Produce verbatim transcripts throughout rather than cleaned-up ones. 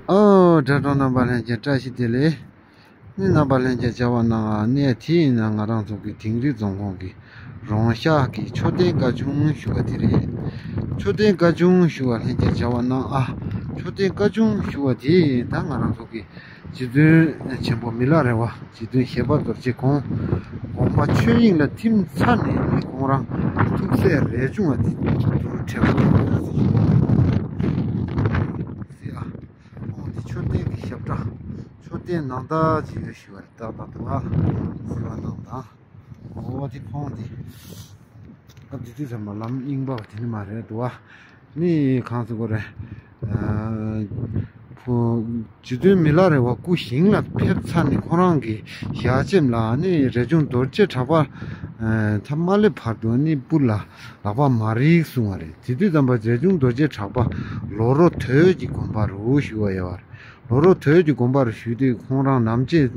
ཨོ། དྲ་གྲོགས་རྣམ་པ་ལྷན་རྒྱས་བཀྲ་ཤིས་བདེ་ལེགས། ནི་རྣམ་པ་ལྷན་རྒྱས་མཇལ་བ་གནང་ཨ། གནས་དེ་ཡིན་ན་ང་རང་ཚོ་གི་དིང་རི་རྫོང་ཁོངས་ཀྱི་རོང་ཤག་གི་མཆོད་རྟེན་བཀའ་ཆུང་ཞུ་བ་དེ་རེད། མཆོད་རྟེན་བཀའ་ཆུང་ཞུ་བ་ལྷན་རྒྱས་མཇལ་བ་གནང་ཨ། མཆོད་རྟེན་བཀའ་ཆུང་ཞུ་བ་དེ་ད་ང་རང་ཚོ་གི་རྗེ་བཙུན་ཆེན་པོ་མི་ལ་རས་པ། རྗེ་བཙུན་ཞེས་པ་རྡོ་རྗེ་ཁོང་དགོངས་པ་ཆོས་དབྱིངས་ལ་ཐིམ་ཚར་ནས་ནི་ཁོང་རང་ཐུགས་སྲས་རས་ཆུང་བ་དེ་དུ་ཕྲད་པ་ཟེར་ཨ། ཁོང་དེ་མཆོད་རྟེན་གྱི་ཞབས་ཁྲ། མཆོད་རྟེན་ནང་ལྟར་ཅིག་ཡོད་ཞུ་བ་རེད། ཏག་ཏག་འདུག་ཨ། ཟེར་བ་དང་དང་། འོ་དེ་ཁོང་དེ། སྐབས་དེ་དུས་ཙམ་པ་ལམ་རྙིང་པ་དེ་ནི་མ་རེད་འདུག་ཨ། ནི་གང་ཟེར་དགོས་རེད། ཨ། ཁོ་རྗེ་བཙུན་མི་ལ་རས་པ་སྐུ་ཞིང་ལ་ཕེབས་ཚར་ནས་ཁོ་རང་གི་ཞལ་ཆེམས་ལ་ནི་རས་ཆུང་རྡོ་རྗེ་གྲགས་པ། ཨ། ཐ་མ་ལེ་བར་དུ་ནི་སྤུར་ལ་ལག་པ་མ་རིག་གསུང་བ་རེད། དེ་དུས་ཙམ་པ་རས་ཆུང་རྡོ་རྗེ་གྲགས་པ་ལོ་རོ་དོད་ཀྱི་དགོན་པ་རུ་བཞུགས་པ་ཡོད་པ་རེད། ལོ་རོ་དོད་ཀྱི་དགོན་པ་རུ་བཞུགས་དུས་ཁོང་རང་ནམ་ཕྱེད་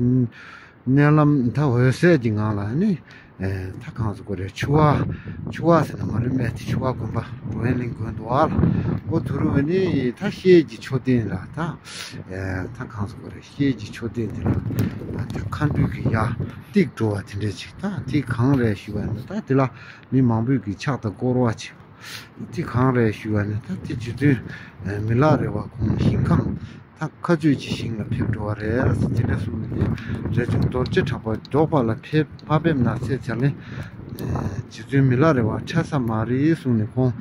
མནལ་ལམ་ད་འོད་གསལ་གྱི་ངང་ལ་ནི། ཨེ། ད་གང་ཟེར་དགོས་རེད། ཆུ་བ། ཆུ་བ་ཟེར་ན་མ་རེད། སྨད་དེ་ཆུ་བ་དགོན་པ་འགྲོ་བའི་གླིང་དགོན་འདུག་ཨ་ལ། འོ་དུ་རུ་བ་ནི་ད་ཤེལ་གྱི་མཆོད་རྟེན་ལ་ད། ཨེ། ད་གང་ཟེར་དགོས་རེད། ཤེལ་གྱི་མཆོད་རྟེན་དེ་ལ་ད་མཁའ་འགྲོས་ཀྱི་ཡར་ཏིག་འགྲོ་བ་དེ་འདྲ་ཅིག་ད་དེ་གང་རེད་ཞུ་བ་ཡིན་ན། ད་དེ་ལ་མི་མང་པོས་ཀྱི་ཕྱག་དང་སྐོར་བ་བྱེད། དེ་གང་རེད་ཞུ་བ་ནི་ད་དེ་རྗེ་བཙུན་མི་ལ་རས་པ་ཁོང་ཞིང་ཁམས་ད་མཁའ་སྤྱོད་ཀྱི་ཞིང་ལ་ཕེབས་འགྲོ་བ་རེད་ཟེར་དེ་འདྲ་གསུངས་ནས། རས་ཆུང་རྡོ་རྗེ་གྲགས་པ་མགྱོགས་པ་ལ་ཕེབས་མ་ཕེབས་ན་ཚེ་ཚར་ནས་རྗེ་བཙུན་མི་ལ་རས་པ་འཕྲད་ས་མ་རེད་གསུངས་ནས་ཁོང་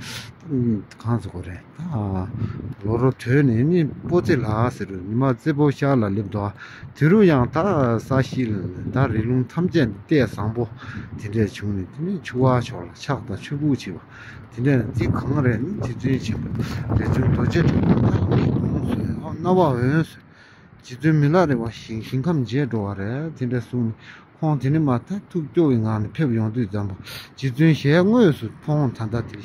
གང་ཟེར་དགོས་རེད། ད་ལོ་རོ་དོད་ནས་ནི་པོ་ཙེ་ལ་ཟེར་རུ་ཉི་མ་རྩེ་པོ་ཤར་ལ་སླེབས་འདུག་དེ་རུ་ཡང་ད་ས་གཞི་ལ་ད་རི་ལུང་ཐམས་ཅད་གཏད་བཟང་པོ་དེ་འདྲས་བྱུང་ནས། དེ་ནས་ཆུ་བ་ཕྱོགས་ལ་ཕྱག་དང་མཆོད་ཕུག་བྱེད་པ་དེ་འདྲས་ནི་འདི་གང་རེད། ནི་རྗེ་བཙུན་ཆེན་པོ་རས་ཆུང་རྡོ་རྗེ་གྲགས་པ་ད་མིག་ལོང་སོང་རྣ་བ་འོན་སོང་། རྗེ་བཙུན་མི་ལ་རས་པ་ཞིང་ཞིང་ཁམས་མཇལ་འགྲོ་བ་རེད་དེ་འདྲས་གསུངས་ནས། ཁོང་དེ་ནས་མར་ཐག་ཐུག་སྐྱོ་བའི་ངང་ནས་ཕེབས་ཡོང་དུས་ཙམ་པ་རྗེ་བཙུན་ཞལ་དངོས་སུ་ཁོང་ད་ལྟ་དེ་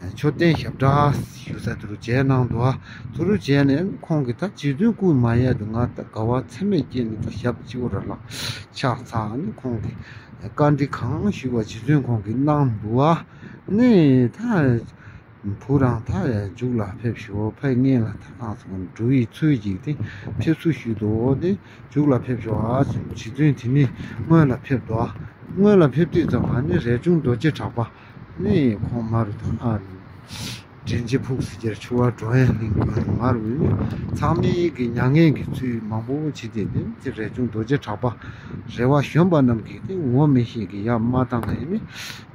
མཆོད་རྟེན་ཞབས་ཁྲ་ཞུ་ས་དེ་རུ་མཇལ་གནང་འདུག་དེ་རུ་མཇལ་ནས་ཁོང་གིས་ད་རྗེ་བཙུན་སྐུ་མ་ཡལ་དུ་ང་ད་དགའ་བ་ཚད་མེད་སྐྱེས་ནས་ད་ཞབས་སྤྱི་བོ་ར་ལ་ཕྱག་འཚལ་ནས་ཁོང་གིས་བཀའ་འདྲི་གང་ཞུས་པ་རྗེ་བཙུན་ཁོང་གིས་གནང་འདུག་ནི་ད། བུ་རང་ད་མཇུག་ལ་ཕེབས་ཤོག་ཕ་ངེས་ལ་ད་གང་སོང་འགྲོ་བའི་ཚུལ་གྱིས་དེ་ཕེབས་བསུ་ཞུས་འདུག་དེ་མཇུག་ལ་ཕེབས་ཤོག་ཨ་ཟེར་རྗེ་བཙུན་དེ་ནི་སྔོན་ལ་ཕེབས་འདུག་སྔོན་ལ་ཕེབས་དུས་ཙམ་པ་ནི་རས་ཆུང་རྡོ་རྗེ་གྲགས་པ་ནི་ཁོང་མ་རུ་ད་ཨ་དྲིན་ཅན་ཕུག་སི་རྒྱལ་ཆུ་བ་འགྲོ་ཡན་གླིང་དགོན་མ་རུ་ཚང་མས་ཀྱི་མྱ་ངན་གྱི་ཚུལ་མང་པོ་བྱེད་དེ་དེ་རས་ཆུང་རྡོ་རྗེ་གྲགས་པ་རས་པ་གཞོན་པ་རྣམས་ཀྱིས་དེ་ངོ་མི་ཤེས་ཀྱི་ཡ་མ་བཏང་ངས་ནི།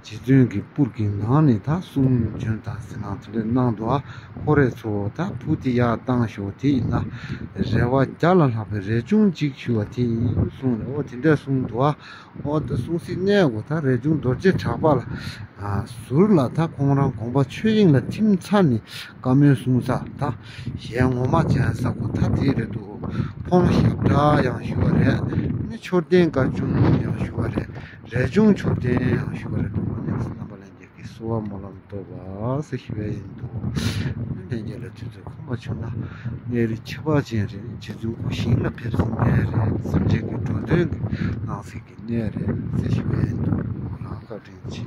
རྗེ་བཙུན་གྱི་སྤུར་གྱི་ནང་ནས་ད་གསུང་བྱོན་དང་ཟེར་ནང་དེ་འདྲ་གནང་འདུག་ཨ། ཁོ་རེ་ཚོ་ད་བུ་དེ་ཡར་བཏང་ཤོག་དེ་ཡིན་ན་རས་པ་བརྒྱ་ལ་ལྷག་པའི་རས་ཆུང་གཅིག་ཞུ་བ་དེ་ཡིན་གསུངས་ནས། ཨོ་དེ་འདྲ་གསུངས་འདུག་ཨ། ཨོ་ད་གསུང་སྲིད་གནས་དགོས། ད་རས་ཆུང་རྡོ་རྗེ་གྲགས་པ་ལ་ཟུར་ལ་ད་ཁོང་རང་དགོངས་པ་ཆོས་དབྱིངས་ལ་ཐིམ་ཚར་ནས་བཀའ་མོལ་གསུང་ས་ད་ཞལ་ངོ་མ་མཇལ་ས་གོ་ད་དེ་རེད་འདུག་ཁོང་ཞབས་ཁྲ་ཡང་ཞུ་བ་རེད། ནི་མཆོད་རྟེན་བཀའ་ཆུང་ཡང་ཞུ་བ་རེད། རས་ཆུང་མཆོད་རྟེན་ཡང་ཞུ་བ་རེད་འདུག་ནི་རྣམ་པ་ལྷན་རྒྱས་ཀྱིས་གསོལ་བ་སྨོན་ལམ་འདེབས་པ་ཟེར་ཞུ་བ་ཡིན་འདུག་ལྷན་རྒྱས་ལ་དུས་ཚོད་ཁོམ་པ་བྱུང་ན་གནས་རི་ཁྱད་པར་ཅན་རེད། རྗེ་བཙུན་སྐུ་ཞིང་ལ་ཕེབས་སའི་གནས་རེད། སེམས་ཅན་གྱི་འགྲོ་དོན་གྱི་གནང་སའི་གི་གནས་རེད་ཟེར་ཞུ་བ་ཡིན་འདུག་ལ་བཀའ་དྲིན་ཆེ།